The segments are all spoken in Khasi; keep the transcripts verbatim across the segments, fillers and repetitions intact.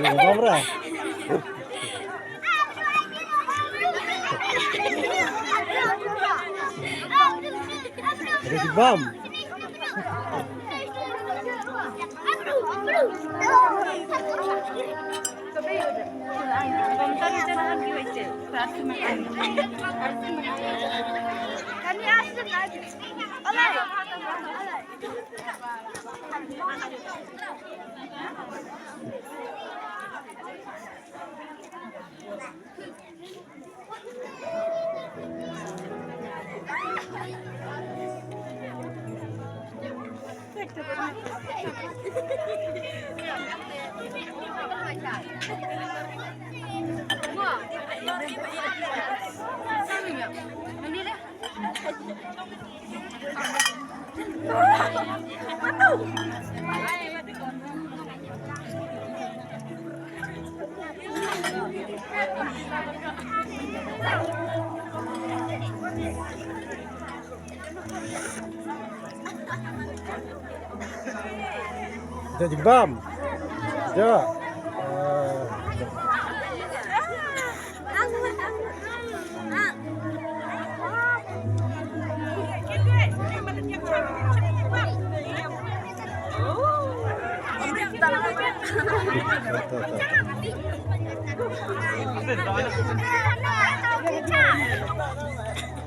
Bam ra. Ada bam. Jajibam. Ja.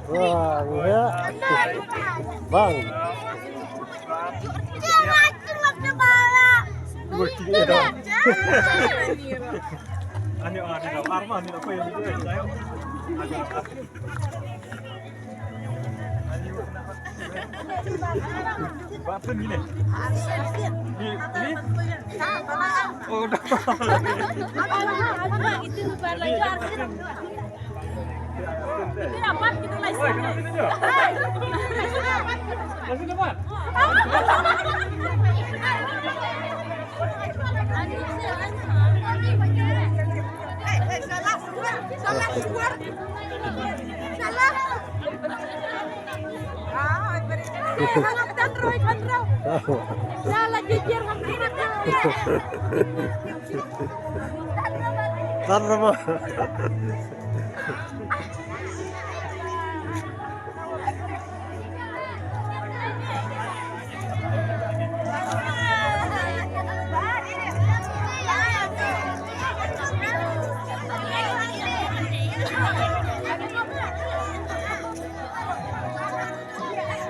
Wah, ya. Bang. Ani, ani, arma, ani, apa yang itu? Button ni. Ni, ni. Oh, dah. Itu dapat kita live. Oi, kita sini je. Masih dapat. Tan rama.